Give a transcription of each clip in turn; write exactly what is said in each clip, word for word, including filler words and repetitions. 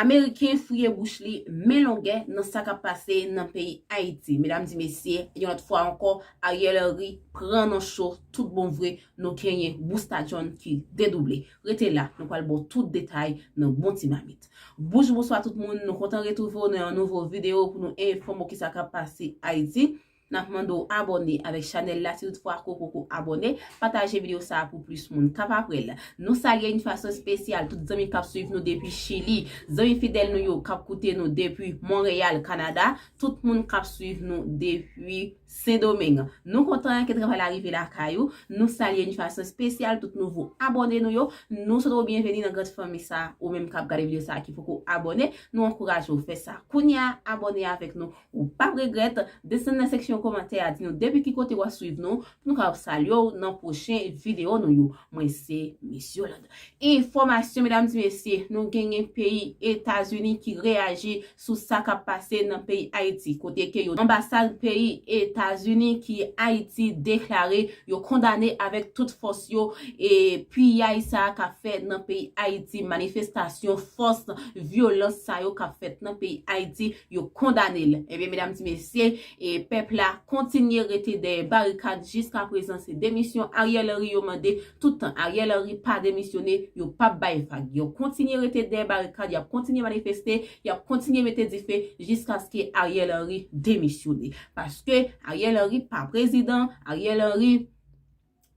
Ameriken fouye bouch li men longè nan sa k ap pase nan peyi Ayiti. Medam di mesye, yon lòt fwa ankò, Ariel Henry pran nan cho tout bon vre, nou genyen Busta John ki dedouble. Rete la, nou pral ba w tout detay nan bon ti mamit. Bouch bonswa tout moun, nou kontan retwouve w nan yon nouvo videyo pou nou enfòme w ki sa k ap pase Ayiti. N ap mande w abòne avèk chanèl la si toutfwa ke w poko abòne. Pataje videyo sa a pou plis moun k ap apre l. Nou salye yon fason espesyal tout zanmi k ap swiv nou depi Chili, zanmi fidèl nou yo k ap koute nou depi Monreyal, Kanada, tout moun k ap swiv nou depi Sendomeng. Nou kontan ke travay la rive lakay ou. Nou salye yon fason espesyal tout nouvo abòne nou yo. Nou swete w byenveni nan gran fanmi sa a. Ou menm k ap gade videyo sa a ki poko abòne, nou ankouraje w fè sa kounye a, abòne avèk nou. Ou p ap regrèt, desann nan seksyon kòmantè a, di nou depi ki kote w ap swiv nou, pou nou kapab salye w nan pwochen videyo nou yo. Mwen se Miss Yolande. Enfòmasyon, medam di mesye, nou genyen peyi Etazini ki reyaji sou sa k ap pase nan peyi Ayiti, kote ke yo anbasad peyi Etazini ki Ayiti deklare yo kondane avèk tout fòs yo e piyay sa a k ap fèt nan peyi Ayiti, manifestasyon fòs, vyolans sa yo k ap fèt nan peyi Ayiti, yo kondane l. Ebyen, medam di mesye, e pèp la kontinye rete dèyè barikad. Jiska prezan, se demisyon Ariel Henry yo mande. Toutan Ariel Henry pa demisyone, yo p ap bay vag. Yo kontinye rete dèyè barikad, y ap kontinye manifeste, y ap kontinye mete dife jiskaske Ariel Henry demisyone. Paske Ariel Henry pa prezidan, Ariel Henry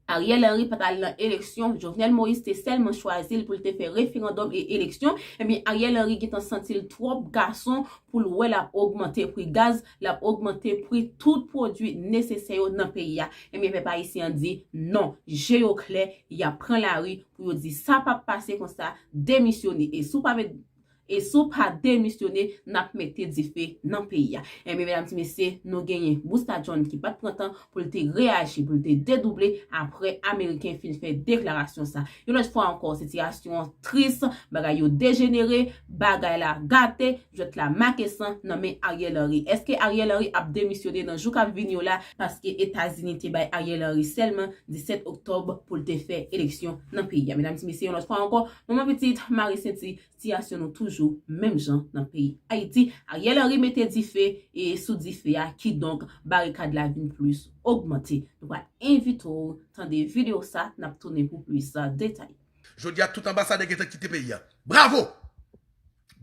Ariel Henry pa t al nan eleksyon. Jovenel Moïse te sèlman chwazi l pou l te fè referandòm e eleksyon. Ebyen, Ariel Henry gentan santi l twòp gason pou l wè l ap ogmante pri gaz, l ap ogmante pri tout pwodui nesesè yo nan peyi a. Ebyen, pèp ayisyen an di non, je yo klè, y ap pran lari pou yo di sa p ap pase konsa, demisyone. E si w pa met E si w pa demisyone, n ap mete dife nan peyi a. Ebyen, medam ti mesye, nou genyen Busta John ki pa t pran tan pou l te reyaji, pou l te dedouble apre Ameriken fin fè deklarasyon sa. Yon lòt fwa ankò, sitiyasyon an tris, bagay yo dejenere, bagay la gate, jwèt la make san nan men Ariel Henry. Èske Ariel Henry ap demisyone nan jou k ap vini yo la? Paske Etazini te bay Ariel Henry sèlman disèt oktòb pou l te fè eleksyon nan peyi a. Medam ti mesye, yon lòt fwa ankò, manman pitit, mare senti, sitiyasyon nou toujou menm jan nan peyi Ayiti. Ariel Henry mete dife e sou dife a, kidonk barikad la vin plis ogmante. Nou pral envite w tande videyo sa, n ap tounen pou plis detay. Jodi a, tout anbasadè gentan kite peyi a. Bravo!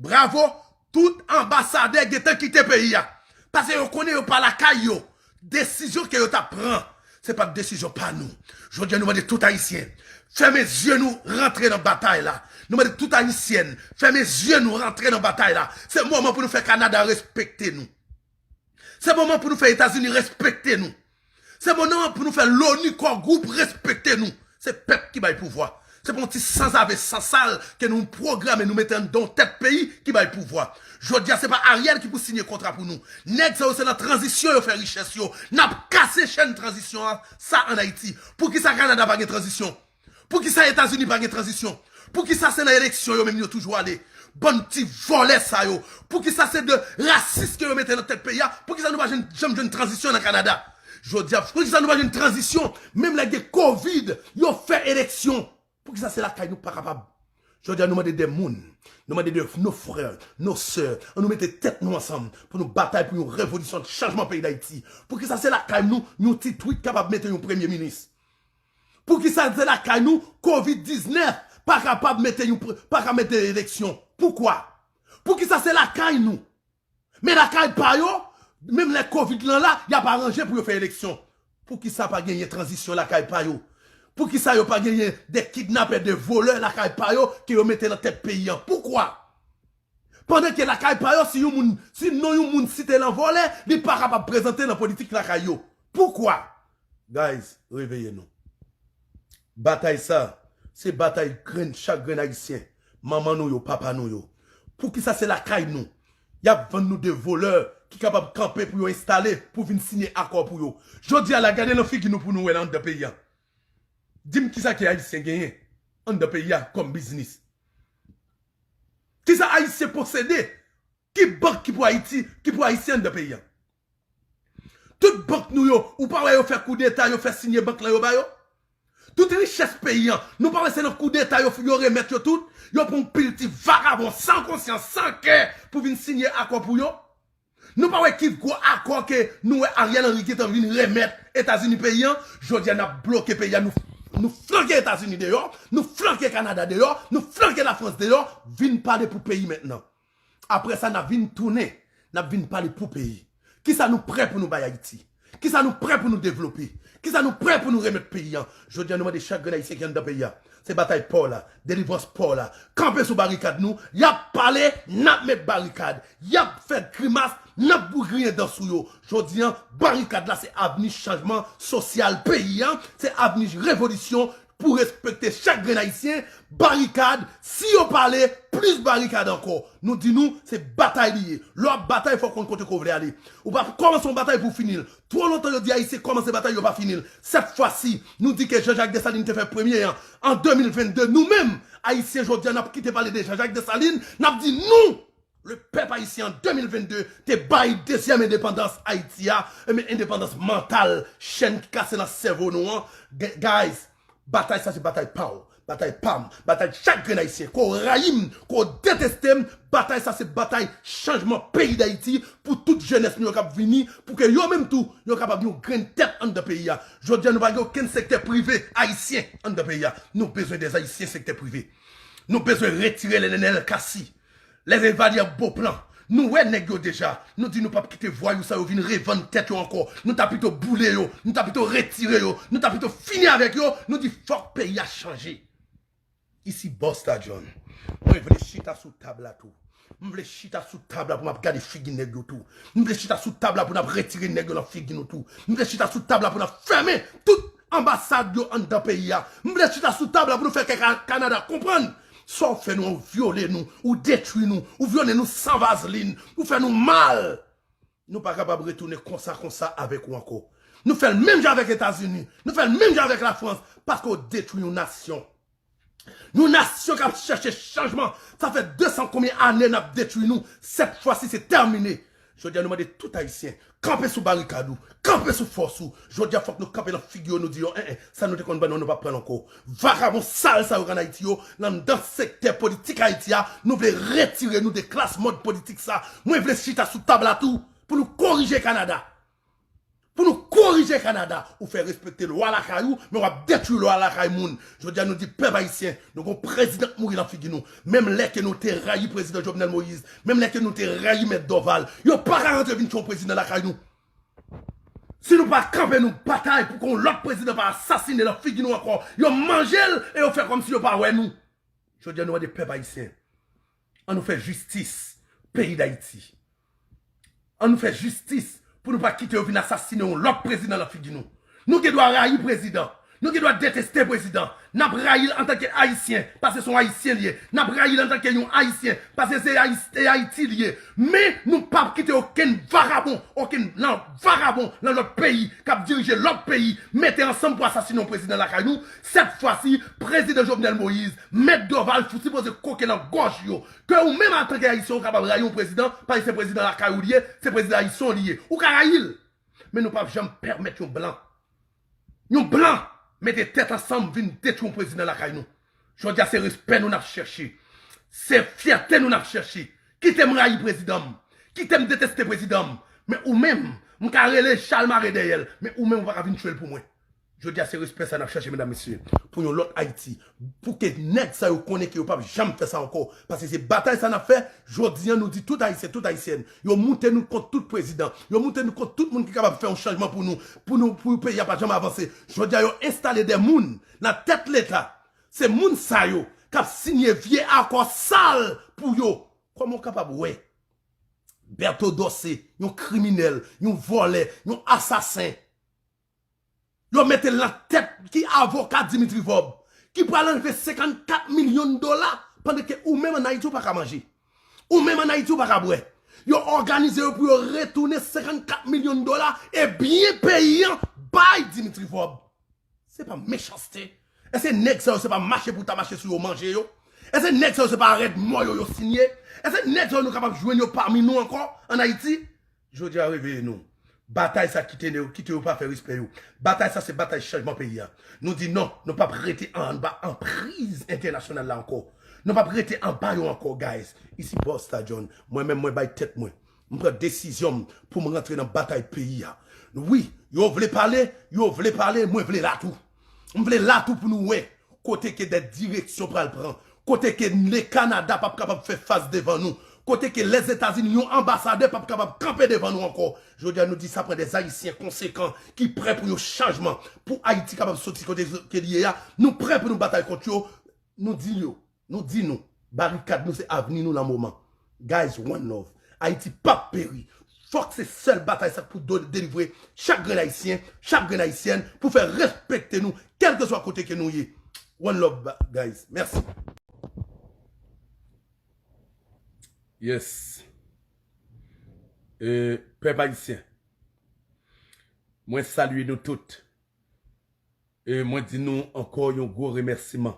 Bravo! Tout anbasadè gentan kite peyi a. Paske yo konnen yo pa lakay yo. Desizyon ke yo t ap pran, se pa t desizyon pa nou. Jodi a, nou mande tout Ayisyen, fèmen zye nou, rantre nan batay la. Nou mande tout Ayisyèn, fèmen zye nou, rantre nan batay la. Se moman pou nou fè Kanada respekte nou. Se moman pou nou fè Etazini respekte nou. Se moman pou nou fè Loni, Kò Gwoup respekte nou. Se pèp ki bay pouvwa. Se pa yon ti sanzave, sansal ke nou pwograme, nou mete anndan yon tèt peyi ki bay pouvwa. Jodi a, se pa Ariel ki pou siyen kontra pou nou. Nèg sa yo, se nan tranzisyon yo fè richès yo. N ap kase chèn tranzisyon an, sa ann Ayiti. Poukisa Kanada pa gen tranzisyon? Poukisa Etazini pa gen tranzisyon? Poukisa se nan eleksyon yo menm yo toujou ale? Bann ti vòlè sa yo. Poukisa se de rasis ke yo mete nan tèt peyi a? Poukisa nou pa jwenn, janm jwenn tranzisyon nan Kanada? Jodi a, poukisa nou pa jwenn tranzisyon? Menm lè gen kovid, yo fè eleksyon. Poukisa se lakay nou pa kapab? Jodi a, nou mande de moun. Nou mande de nos frères, nos sœurs. Ann nou mete tèt nou ansanm pou nou batay pou yon revolisyon, chanjman peyi Dayiti. Poukisa se lakay nou, yon ti tweet kapab mete yon premye minis? Poukisa se lakay nou, kovid diznèf pa kapab mete yon pre-, pa ka mete eleksyon? Poukwa? Poukisa se lakay nou? Men lakay pa yo, menm lè kovid lan la, y ap aranje pou yo fè eleksyon. Poukisa pa genyen tranzisyon lakay pa yo? Poukisa yo pa genyen de kidnapè, de volè lakay pa yo ke yo mete nan tèt peyi an? Poukwa? Pandan ke lakay pa yo, si yon moun, si non yon moun site lan vòlè, li pa kapab prezante nan politik lakay yo. Poukwa? Guys, reveye nou. Batay sa, se batay grenn, chak grenn Ayisyen, manman nou yo, papa nou yo. Poukisa se lakay nou? Y ap vann nou de volè ki kapab kanpe pou yo enstale, pou vin siyen akò pou yo. Jodi a la, gade nan figi nou pou nou wè la anndan peyi a. Di m kisa ke Ayisyen genyen anndan peyi a kòm biznis? Kisa Ayisyen posede? Ki bank ki pou Ayiti, ki pou Ayisyen anndan peyi a? Tout bank nou yo, ou pa wè yo fè koudeta, yo fè siyen bank lan yo ba yo? Tout richès peyi an, nou pa wè se nan koudeta yo, yo remèt yo tout? Yo pran yon pil ti vagabon san konsyans, san kè pou vin siyen akò pou yo? Nou pa wè ki gwo akò ke nou wè Ariel Henry gentan vin remèt Etazini peyi an? Jodi a n ap bloke peyi a, nou, nou flanke Etazini deyò, nou flanke Kanada deyò, nou flanke Lafrans deyò, vin pale pou peyi mentnan. Apre sa, n ap vin tounen, n ap vin pale pou peyi. Kisa nou prè pou nou bay Ayiti? Kisa nou prè pou nou devlope? Kisa nou prè pou nou remèt peyi an? Jodi a, nou mande chak grenn Ayisyen ki anndan peyi a. Se batay pa w la, delivrans pa w la. Kanpe sou barikad nou, y ap pale, n ap met barikad. Y ap fè grimas, n ap bougriyen dan sou yo. Jodi a, barikad la se avni chanjman sosyal peyi a, se avni revolisyon pou respekte chak grenn Ayisyen, barikad, si yo pale, plis barikad ankò. Nou di nou, se batay li ye. Lè w ap batay, fò w konn kote ke w vle ale. Ou pa kòmanse yon batay pou w fini l. Twò lontan yo di Ayisyen kòmanse batay, yo pa fini l. Sèt fwa si, nou di ke Jean-Jacques Dessalines te fè premye an, an de mil vennde, nou menm, Ayisyen, jodi a, n ap kite pale de Jean-Jacques Dessalines, n ap di nou, le pèp ayisyen an de mil vennde te bay dezyèm endepandans Ayiti a, enben endepandans mantal, chèn ki kase nan sèvo nou an. G-, guys, batay sa se batay pa w, batay pa m, batay chak grenn Ayisyen. Ke w rayi m, ke w deteste m, batay sa se batay chanjman peyi Dayiti pou tout jenès nou yo k ap vini, pou ke yo menm tou, yo kapab yon grenn tèt anndan peyi a. Jodi a, nou pa gen okenn sektè prive ayisyen anndan peyi a. Nou bezwen dè ayisyen sektè prive. Nou bezwen retire lè Nenel Cassy, lè Evalière Beauplan. Nou wè nèg yo deja. Nou di nou p ap kite vwayou sa yo vin revann tèt yo ankò. Nou ta pito boule yo. Nou ta pito retire yo. Nou ta pito fini avèk yo. Nou di fòk peyi a chanje. Isi Busta John. Mwen vle chita sou tab la tou. M vle chita sou tab la pou m ap gade figi nèg yo tou. M vle chita sou tab la pou n ap retire nèg yo nan figi nou tou. M vle chita sou tab la pou n ap fèmen tout anbasad yo anndan peyi a. M vle chita sou tab la pou nou fè kè Ka-, Kanada konprann. Sa w fè nou, ou vyole nou, ou detwi nou, ou vyole nou san vazlin, ou fè nou mal. Nou pa kapab retounen konsa, konsa avèk ou ankò. Nou fè l menm jan avèk Etazini, nou fè l menm jan avèk Lafrans, paske w detwi yon nasyon. Yon nasyon k ap chèche chanjman. Sa fè de san konbyen ane n ap detwi nou. Sèt fwa si se tèmine. Jodi a nou mande tout Ayisyen, kanpe sou barikad ou, kanpe sou fòs ou. Jodi a fòk nou kanpe nan figi yo, nou di yo, en, en, sa nou te konn ban nou, nou p ap pran l ankò. Vagabon sal sa yo k ann Ayiti yo, nan, nan sektè politik Ayiti a, nou vle retire nou de klas mòd politik sa. Mwen vle chita sou tab la tou, pou nou korije Kanada. Pou nou korije Kanada, ou fè respekte lwa lakay ou, men w ap detwi lwa lakay moun. Jodi a nou di pèp ayisyen, nou gon prezidan k mouri nan figi nou. Menm lè ke nou te rayi prezidan Jovenel Moïse, menm lè ke nou te rayi mèt Dorval, yo pa ka rantre vin fè yon prezidan lakay nou. Si nou pa kanpe nou batay pou ke yon lòt prezidan pa asasinen nan figi nou ankò, yo manje l e yo fè kòmsi yo pa wè nou. Jodi a nou mande pèp ayisyen, ann nou fè jistis peyi Dayiti. Ann nou fè jistis pou nou pa kite yo vin asasinen yon lòt prezidan nan figi nou. Nou gen dwa rayi prezidan. Nou gen dwa deteste prezidan. N ap rayi l antanke ayisyen, paske se yon ayisyen li ye. N ap rayi l antanke yon ayisyen, paske se Ayis-, se Ayiti li ye. Men nou p ap kite okenn vagabon, okenn lan-, vagabon nan lòt peyi k ap dirije lòt peyi mete ansanm pou asasinen yon prezidan lakay nou. Sèt fwa si, prezidan Jovenel Moïse, mèt Dorval, fou sipoze koke nan gòj yo. Ke ou menm antanke ayisyen, ou kapab rayi yon prezidan, paske se prezidan lakay ou li ye, se prezidan ayisyen w li ye. Ou ka rayi l. Men nou p ap janm pèmèt yon blan, yon blan mete tèt ansanm vin detwi yon prezidan lakay nou. Jodi a se respè nou n ap chèche. Se fyète nou n ap chèche. Kite m rayi prezidan m. Kite m deteste prezidan m. Men ou menm, m ka rele chal mare dèyè l, men ou menm ou pa ka vin tchwe l pou mwen. Jodi a se respè sa n ap chèche, medam, mesye, pou yon lòt Ayiti. Pou ke nèg sa yo konnen ke yo p ap janm fè sa ankò. Paske se batay sa n ap fè. Jodi a nou di tout ayisyen, tout ayisyèn, yo moute nou kont tout prezidan. Yo moute nou kont tout moun ki kapab fè yon chanjman pou nou, pou nou, pou peyi a pa janm avanse. Jodi a yo enstale de moun nan tèt Leta. Se moun sa yo k ap siyen vye akò sal pou yo. Kòman w kapab wè Berto Dorcé, yon kriminèl, yon vòlè, yon asasen, yo mete l nan tèt ki avoka Dimitri Vorbe, ki pral anlve senkannkat milyon dola, pandan ke ou menm ann Ayiti ou pa ka manje. Ou menm ann Ayiti ou pa ka bwè. Yo òganize yo pou yo retounen senkannkat milyon dola e byen peyi an bay Dimitri Vorbe. Se pa mechanste. Èske nèg sa yo se pa mache pou ta mache sou yo manje yo? Èske nèg sa yo se pa rèd mò yo yo siyen? Èske nèg sa yo nou kapab jwenn yo pami nou ankò ann Ayiti? Jodi a reveye nou. Batay sa kite yo, kite yo pa fè respè yo. Batay sa se batay chanjman peyi a. Nou di non, nou p ap rete anba anpriz entènasyonal la ankò. Nou p ap rete anba yo ankò, guys. Isi Busta John, mwen menm mwen bay tèt mwen. M pran desizyon m pou m rantre nan batay peyi a. Wi, yo vle pale, yo vle pale, mwen vle la tou. M vle la tou pou nou wè kote ke de direksyon pral pran, kote ke le Kanada p ap kapab fè fas devan nou, kote ke Lèzetazini, yon anbasadè p ap kapab kanpe devan nou ankò. Jodi a, nou di sa pran de Ayisyen konsekan ki prè pou yon chanjman, pou Ayiti kapab soti kote ke li ye a. Nou prè pou nou batay kont yo. Nou di yo, nou di nou, barikad nou se avni nou nan moman. Guys, one love. Ayiti p ap peri. Fòk se sèl batay sa k pou do- delivre chak grenn Ayisyen, chak grenn Ayisyèn, pou fè respekte nou, kèlkeswa kote ke nou ye. One love, ba- guys. Mèsi. Yes. E, pèp ayisyen, mwen salye nou tout. E mwen di nou ankò yon gwo remèsiman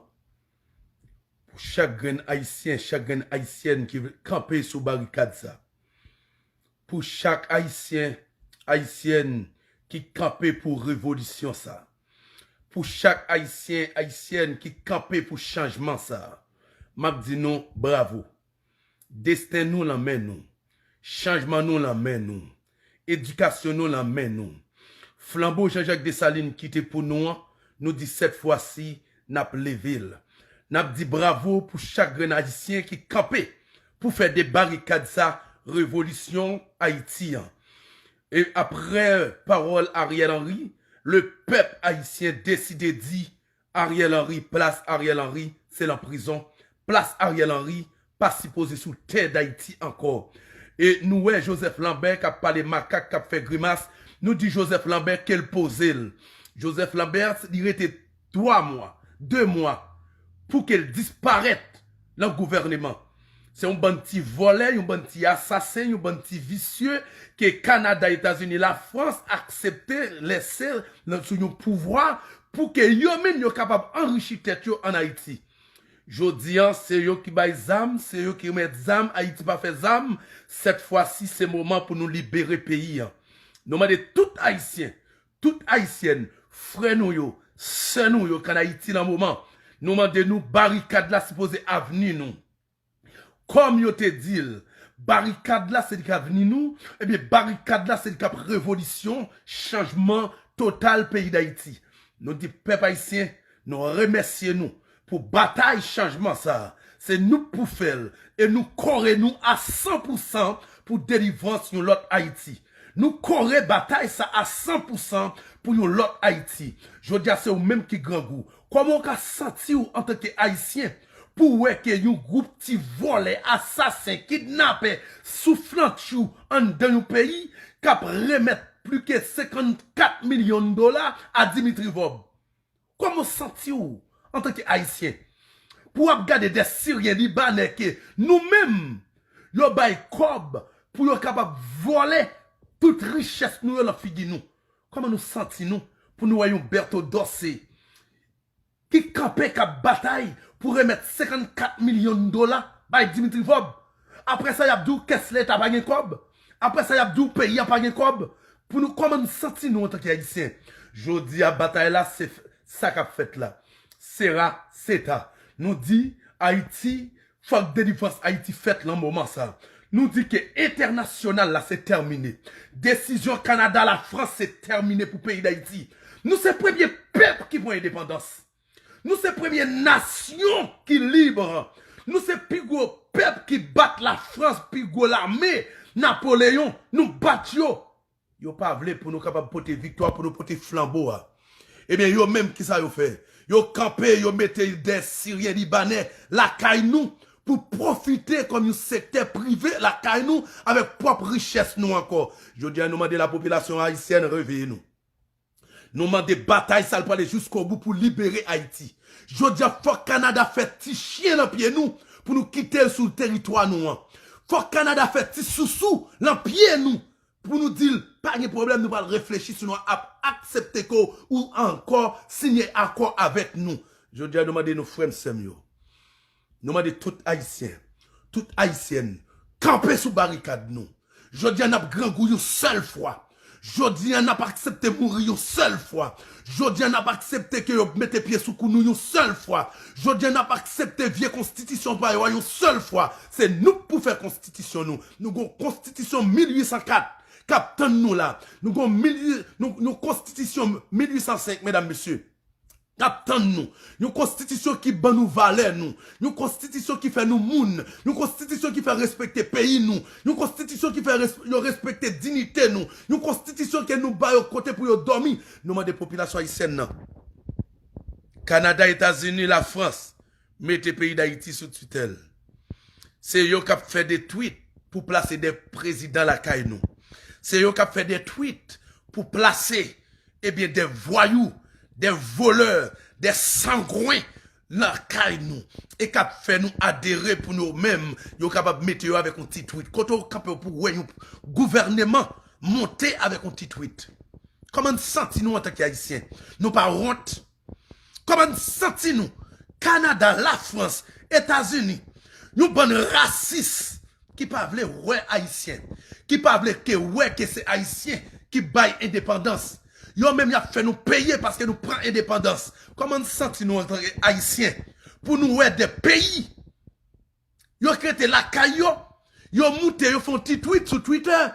pou chak grenn Ayisyen, chak grenn Ayisyèn ki kanpe sou barikad sa. Pou chak Ayisyen, Ayisyèn ki kanpe pou revolisyon sa. Pou chak Ayisyen, Ayisyèn ki kanpe pou chanjman sa. M ap di nou bravo. Desten nou lan men nou. Chanjman nou lan men nou. Edikasyon nou lan men nou. Flanbo Jean Jacques Dessalines kite pou nou an, nou di sèt fwa si, n ap leve l. N ap di bravo pou chak grenn Ayisyen ki kanpe pou fè de barikad sa revolisyon Ayiti an. E aprè pawòl Ariel Henry, le pèp ayisyen deside di Ariel Henry, plas Ariel Henry, se lan prizon. Plas Ariel Henry pa sipoze sou tè Dayiti ankò. E nou wè Joseph Lambert k ap pale makak, k ap fè grimas. Nou di Joseph Lambert ke l poze l. Joseph Lambert, li rete twa mwa, de mwa, pou ke l disparèt lan gouvèneman. Se yon bann ti vòlè, yon bann ti asasen, yon bann ti visye ke Kanada, Etazini, Lafrans aksepte lese nan, sou yon pouvwa pou ke yo menm yo kapab anrichi tèt yo ann Ayiti. Jodi an, se yo ki bay zam, se yo ki remèt zam, Ayiti pa fè zam. Sèt fwa si, se moman pou nou libere peyi an. Nou mande tout Ayisyen, tout Ayisyèn, frè nou yo, sè nou yo k ann Ayiti lan moman, nou mande nou, barikad la sipoze avni nou. Kòm yo te di l, barikad la se li k avni nou, ebyen barikad la se li k ap revolisyon, chanjman total peyi Dayiti. Nou di pèp ayisyen, nou remèsye nou pou batay chanjman sa a. Se nou k pou fè l, e nou kore nou a san pou san pou delivrans yon lòt Ayiti. Nou kore batay sa a san pou san pou yon lòt Ayiti. Jodi a se ou menm ki grangou. Kòman w ka santi w antanke Ayisyen pou w wè ke yon gwoup ti vòlè, asasen, kidnapè, souflantchou anndan yon peyi k ap remèt plis ke senkannkat milyon dola a Dimitri Vorbe? Kòman w santi w antanke Ayisyen pou w ap gade de Siryen, Libanè ke nou menm yo bay kòb pou yo kapab vòlè tout richès nou yo lan figi nou? Kòman nou santi nou pou nou wè yon Berto Dorcé ki kanpe, k ap batay pou remèt senkannkat milyon dola bay Dimitri Vorbe? Apre sa, y ap di w kès Leta pa gen kòb. Apre sa, y ap di w peyi a pa gen kòb. Pou nou, kòman nou santi nou antanke Ayisyen? Jodi a, batay la, se f- sa k ap fèt la. Sera, seta. Nou di, Ayiti, fòk delivrans Ayiti fèt lan moman sa. Nou di ke entènasyonal la se tèmine. Desizyon Kanada, Lafrans se tèmine pou peyi Dayiti. Nou se premye pèp ki pran endepandans. Nou se premye nasyon ki lib. Nou se pi gwo pèp ki bat Lafrans, pi gwo lame, Napoleyon, nou bat yo. Yo pa vle pou nou kapab pote viktwa, pou nou pote flanbo a. Ebyen, yo menm, kisa yo fè? Yo kanpe, yo mete de Siryen, Libanè lakay nou pou pwofite kòm yon sektè prive lakay nou avèk pwòp richès nou ankò. Jodi a, nou mande lapopilasyon ayisyèn reveye nou. Nou mande batay sa l prale jiskobou pou libere Ayiti. Jodi a, fòk Kanada fè ti chyen lan pye nou pou nou kite l sou teritwa nou an. Fòk Kanada fè ti sousou lan pye nou pou nou di l, pa gen pwoblèm, nou pral reflechi si nou ap aksepte ke w ankò siyen akò avèk nou. Jodi a, nou mande nou, frè m, sè m yo. Nou mande tout Ayisyen, tout Ayisyèn, kanpe sou barikad nou. Jodi a, n ap grangou yon sèl fwa. Jodi a n ap aksepte mouri yon sèl fwa. Jodi a n ap aksepte ke yo mete pye sou kou nou yon sèl fwa. Jodi a n ap aksepte vye konstitisyon pa yo a yon sèl fwa. Se nou k pou fè konstitisyon nou. Nou gon konstitisyon mil uit san kat k ap tann nou la. Nou gon mil, nou, nou konstitisyon mil uit san senk, medam, mesye, k ap tann nou. Yon konstitisyon ki ban nou valè nou. Yon konstitisyon ki fè nou moun. Yon konstitisyon ki fè respekte peyi nou. Yon konstitisyon ki fè res-, yo respekte diyite nou. Yon konstitisyon ke nou ba yo kote pou yo dòmi. Nou mande popilasyon ayisyèn nan, Kanada, Etazini, Lafrans, mete peyi Dayiti sou titèl. Se yo k ap fè de tweet pou plase de prezidan lakay nou. Se yo k ap fè de tweet pou plase, ebyen, de vwayou, de volè, de sangwen lakay nou. E k ap fè nou adere pou nou menm, yo kapab mete yo avèk yon ti tweet. Kote w kanpe pou wè yon gouvèneman monte avèk yon ti tweet? Kòman n santi nou antanke Ayisyen? Nou pa wont? Kòman n santi nou? Kanada, Lafrans, Etazini, yon bann rasis ki pa vle wè Ayisyen, ki pa vle ke wè ke se Ayisyen ki bay endepandans. Yo menm y ap fè nou peye paske nou pran endepandans. Kòman n santi nou antanke Ayisyen pou nou wè de peyi yo k rete lakay yo, yo moute, yo fè yon ti tweet sou Twitter,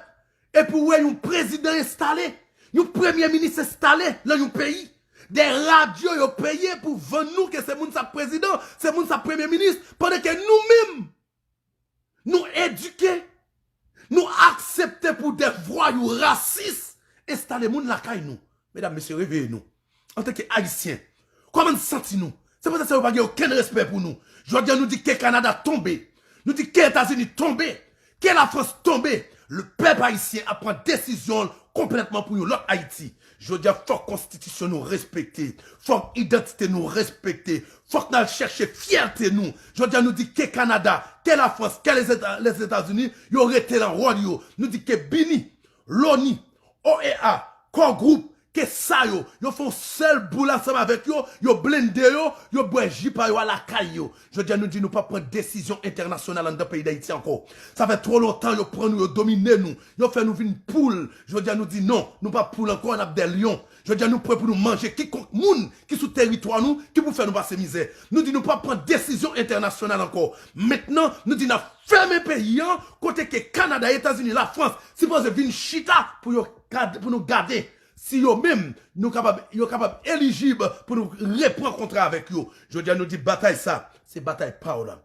epi w wè yon prezidan enstale, yon premye minis enstale nan yon peyi. De radyo yo peye pou vann nou ke se moun sa k prezidan, se moun sa k premye minis, pandan ke nou menm, nou edike, nou aksepte pou de vwayou rasis enstale moun lakay nou. Medam, mesye, reveye nou. Antanke Ayisyen, kòman n santi nou? Se poutèt sa yo pa gen okenn respè pou nou. Jodi a, nou di ke Kanada tonbe. Nou di ke Etazini tonbe. Ke Lafrans tonbe. Le pèp ayisyen ap pran desizyon l konplètman pou yon lòt Ayiti. Jodi a, fòk konstitisyon nou respekte. Fòk idantite nou respekte. Fòk n al chèche fyète nou. Jodi a, nou di ke Kanada, ke Lafrans, ke Lèzetazini, yo rete nan wòl yo. Nou di ke BINUH, l'ONU, OEA, Core Group, ke sa yo, yo fè yon sèl boul ansanm avèk yo, yo blende yo, yo bwè ji pa yo a lakay yo. Jodi a, nou di nou p ap pran desizyon entènasyonal anndan peyi Dayiti ankò. Sa fè twò lontan yo pran nou, yo domine nou, yo fè nou vin poul. Jodi a, nou di non, nou pa poul ankò, n ap dè lyon. Jodi a, nou prè pou nou manje kikonk moun ki sou teritwa nou, ki pou fè nou pase mizè. Nou di nou p ap pran desizyon entènasyonal ankò. Mentnan, nou di n ap fèmen peyi an, kote ke Kanada, Etazini, Lafrans sipoze vin chita pou yo gad-, pou nou gade si yo menm, nou kapab, yo kapab elijib pou nou repran kontra avèk yo. Jodi a, nou di batay sa, se batay pa w la.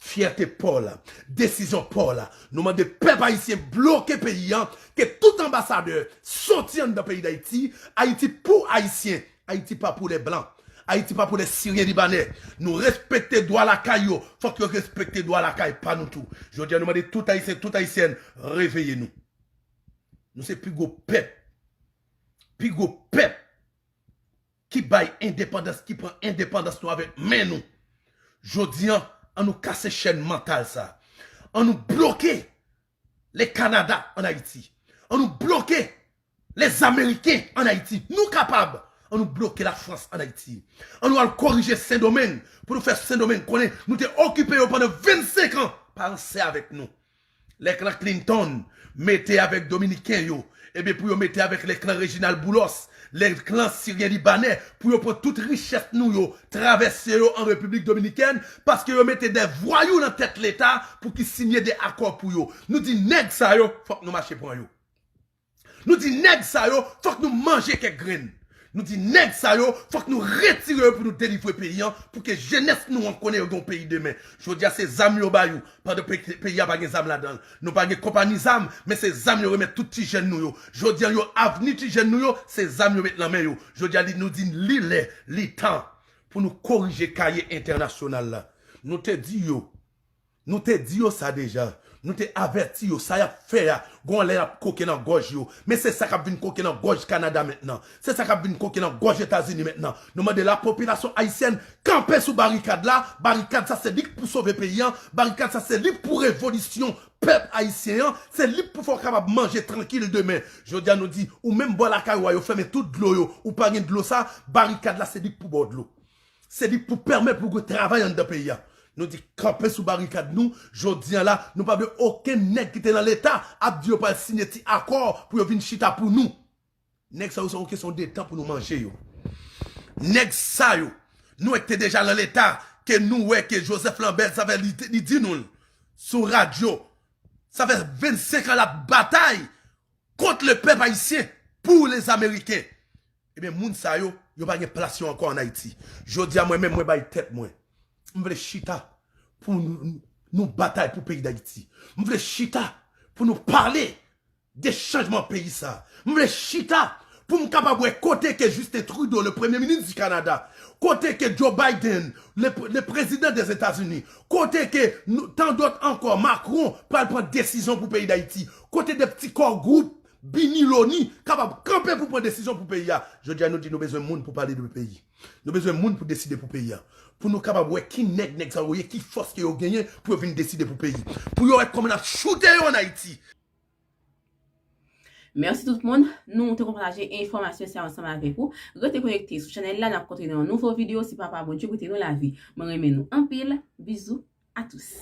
Fyète pa w la. Desizyon pa w la. Nou mande pèp ayisyen bloke peyi an, ke tout anbasadè soti anndan peyi Dayiti. Ayiti pou Ayisyen. Ayiti pa pou lè blan. Ayiti pa pou lè Siryen Libanè. Nou respekte dwa lakay yo. Fòk yo respekte dwa lakay pa nou tou. Jodi a, nou mande tout Ayisyen, tout Ayisyèn, reveye nou. Nou se pi gwo pèp. Pi gwo pèp ki bay endepandans, ki pran endepandans nou avèk men nou. Jodi a, ann nou kase chèn mantal sa. Ann nou bloke le Kanada ann Ayiti. Ann nou bloke les Américains ann Ayiti. Nou kapab. Ann nou bloke Lafrans ann Ayiti. Ann nou al korije Sendomeng pou nou fè Sendomeng konnen nou te okipe yo pandan vennsenk an. Pa ranse avèk nou. Lè klan Clinton mete avèk Dominiken yo, ebyen pou yo mete avèk lè klan Reginald Boulos, lè klan Siryen Libanè, pou yo pran tout richès nou yo, travèse yo an Repiblik Dominikèn, paske yo mete de vwayou nan tèt Leta pou ki sinye de akò pou yo. Nou di nèg sa yo, fòk nou mache pran yo. Nou di nèg sa yo, fòk nou manje kèk grenn. Nou di nèg sa yo, fòk nou retire yo pou nou delivre peyi an, pou ke jenès nou an konnen yo gen yon peyi demen. Jodi a, se zam yo ba yo, pandan pe-, peyi a pa gen zam ladan l. Nou pa gen konpanyi zam, men se zam yo remèt tout ti jèn nou yo. Jodi a, yo avni ti jèn nou yo, se zam yo met nan men yo. Jodi a, li, nou di li lè, li tan pou nou korije kaye entènasyonal la. Nou te di yo, Nou te di yo sa deja. Nou te avèti yo. Sa y ap fè a, gon lè y ap koke nan gòj yo. Men se sa k ap vin koke nan gòj Kanada mentnan. Se sa k ap vin koke nan gòj Etazini mentnan. Nou mande lapopilasyon ayisyèn kanpe sou barikad la. Barikad sa se li k pou sove peyi an. Barikad sa se li k pou revolisyon pèp ayisyen an. Se li k pou fè w kapab manje trankil demen. Jodi a nou di, ou menm bò lakay ou a, yo fèmen tout dlo yo. Ou pa gen dlo sa, barikad la se li k pou ba w dlo. Se li k pou pèmèt pou gen travay anndan peyi a. Nou di kanpe sou barikad nou, jodi a la, nou pa vle okenn nèg ki te nan Leta ap di yo pral siyen ti akò pou yo vin chita pou nou. Nèg sa yo se yon kesyon de tan pou nou manje yo. Nèg sa yo, nou wè ki te deja nan leta, ke nou wè ke Joseph Lambert, sa fè li, li di nou l sou radyo, sa fè vennsenk an l ap batay kont le pèp ayisyen pou lèzameriken. Ebyen, moun sa yo, yo pa gen plas yo ankò ann Ayiti. Jodi a, mwen menm, mwen bay tèt mwen. M vle chita pou nou, nou batay pou peyi Dayiti. M vle chita pou nou pale de chanjman peyi sa. M vle chita pou m kapab wè kote ke Justin Trudeau, le premye minis di Kanada, kote ke Joe Biden, le, le président des États-Unis, kote ke nou, tant d'autres encore, Macron pral pran desizyon pou peyi Dayiti, kote de pti kò gwoup Bini Loni kapab kanpe pou pran desizyon pou peyi a. Jodi a, nou di nou bezwen moun pou pale de peyi. Nou bezwen moun pou deside pou peyi a. Pou nou kapab wè ki nèg, nèg sa yo ye, ki fòs ke yo genyen pou yo vin deside pou peyi. Pou yo wè kòman n ap choute yo ann Ayiti. Mèsi tout moun. Nou te konn pataje enfòmasyon sa yo ansanm avèk ou. Rete konekte sou chanèl la, n ap kontre nan yon nouvo videyo si Papa Bondye prete nou lavi. Mwen renmen nou anpil. Bizou à tous.